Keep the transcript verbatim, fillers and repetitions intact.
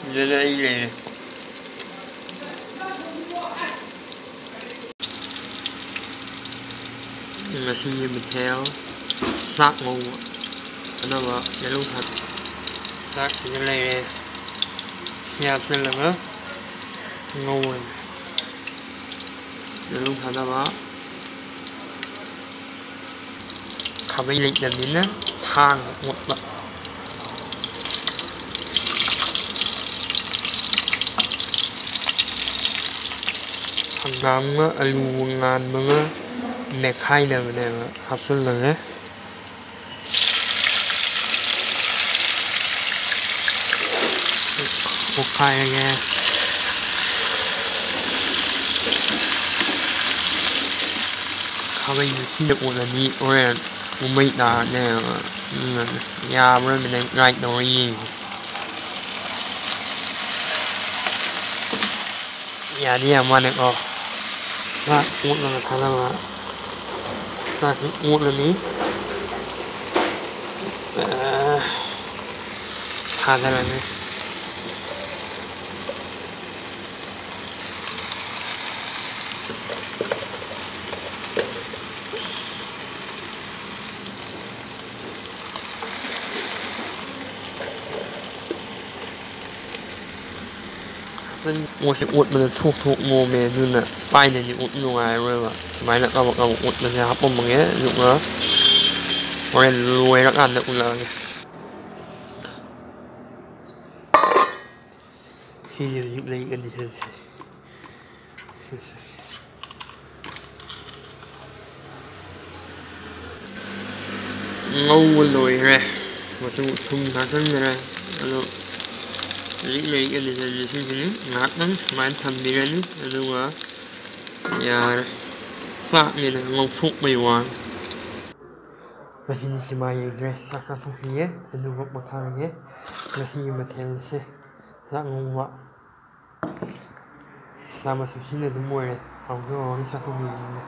ꯁꯤꯗꯅ ꯑꯩ ꯂꯩꯔꯦ꯫ ꯉꯁꯤꯒꯤ ꯃꯊꯦꯜ ꯆꯥꯛ ꯉꯧꯕ꯫ ꯑꯅꯧꯕ ꯌꯦꯔꯨꯝ ꯊꯥ-, ꯆꯥꯛꯁꯤꯗ ꯂꯩꯔꯦ꯫ ꯁꯤ ꯍꯥꯞꯆꯤꯜꯂꯒ ꯉꯧꯔꯅꯤ꯫ ꯌꯦꯔꯨꯝ ꯊꯥꯗꯕ꯫ ꯈꯥꯕꯩ ꯂꯩꯇꯕꯅꯤꯅ ꯊꯥꯡꯅ ꯑꯣꯠꯄ꯫ ꯍꯪꯒꯥꯝꯒ ꯑꯂꯨꯒ ꯉꯥꯟꯕꯒ ꯃꯦꯠꯈꯥꯏꯅꯕꯅꯦꯕ ꯍꯥꯞꯆꯤꯜꯂꯒ꯫ ꯑꯣꯠꯈꯥꯏꯔꯒꯦ꯫ ꯈꯥꯕꯩ ꯃꯆꯤꯟꯗ ꯑꯣꯠꯂꯗꯤ ꯍꯣꯔꯦꯟ ꯎꯃꯩ ꯇꯥꯔꯅꯦꯕ꯫ ꯑꯗꯨꯅ ꯌꯥꯕ꯭ꯔꯥ ꯃꯤꯅ ꯇ꯭ꯔꯥꯏ ꯇꯧꯔ ꯌꯦꯡꯉꯤ꯫ ꯌꯥꯗꯤ ꯌꯥꯝ ꯃꯥꯜꯂꯦꯀꯣ꯫ ꯆꯥꯛ ꯑꯣꯠꯂꯒ ꯊꯥꯗꯕ꯫ ꯆꯥꯛꯁꯤ ꯑꯣꯠꯂꯅꯤ꯫ ꯑꯥ, ꯊꯥꯗꯔꯅꯤ꯫ ꯑꯣꯠꯁꯦ ꯑꯣꯠꯄꯗ ꯊꯣꯛ ꯊꯣꯛ ꯅꯣꯝꯃꯦ, ꯑꯗꯨꯅ ꯄꯥꯏꯗꯗꯤ ꯑꯣꯠ ꯅꯨꯡꯉꯥꯏꯔꯣꯏꯕ꯫ ꯁꯨꯃꯥꯏꯅ ꯀꯕꯛ ꯀꯕꯛ ꯑꯣꯠꯄꯁꯦ ꯍꯥꯞꯄꯝꯃꯒꯦ, ꯑꯗꯨꯒ ꯍꯣꯔꯦꯟ ꯂꯣꯏꯔꯀꯥꯟꯗ ꯎꯠꯂꯛꯑꯒꯦ꯫ ꯁꯤꯁꯦ ꯍꯧꯖꯤꯛ ꯂꯩ ꯀꯟꯗꯤꯁꯟꯁꯦ꯫ ꯉꯧꯕ ꯂꯣꯏꯈ꯭ꯔꯦ꯫ ꯃꯆꯨ ꯊꯨꯝ ꯊꯥꯛꯆꯟꯈ꯭ꯔꯦ꯫ ꯑꯗꯣ ꯍꯧꯖꯤꯛ ꯂꯩ ꯀꯟꯗꯤꯁꯟꯁꯦ ꯁꯤꯁꯤꯅꯤ꯫ ꯉꯥꯏꯍꯥꯛꯇꯪ ꯁꯨꯃꯥꯏꯅ ꯊꯝꯕꯤꯔꯅꯤ꯫ ꯑꯗꯨꯒ ꯌꯥꯔꯦ꯫ ꯆꯥꯛꯅꯦꯅ ꯉꯧꯊꯣꯛꯄꯩ ꯋꯥꯅꯤ꯫ ꯉꯁꯤꯗꯤ ꯁꯤꯃꯥ ꯌꯦꯡꯗ꯭ꯔꯦ꯫ ꯆꯥꯛ ꯆꯥꯊꯣꯛꯈꯤꯒꯦ꯫ ꯑꯗꯨꯒ ꯄꯣꯊꯥꯔꯒꯦ꯫ ꯉꯁꯤꯒꯤ ꯃꯊꯦꯜꯁꯦ ꯆꯥꯛ ꯉꯧꯕ꯫ ꯆꯥ ꯃꯆꯨꯁꯤꯅ ꯑꯗꯨꯝ ꯑꯣꯏꯔꯦ꯫ ꯍꯥꯎꯁꯨ ꯍꯥꯎꯔꯅꯤ ꯆꯥꯊꯣꯛꯈꯤꯕꯁꯤꯅ꯫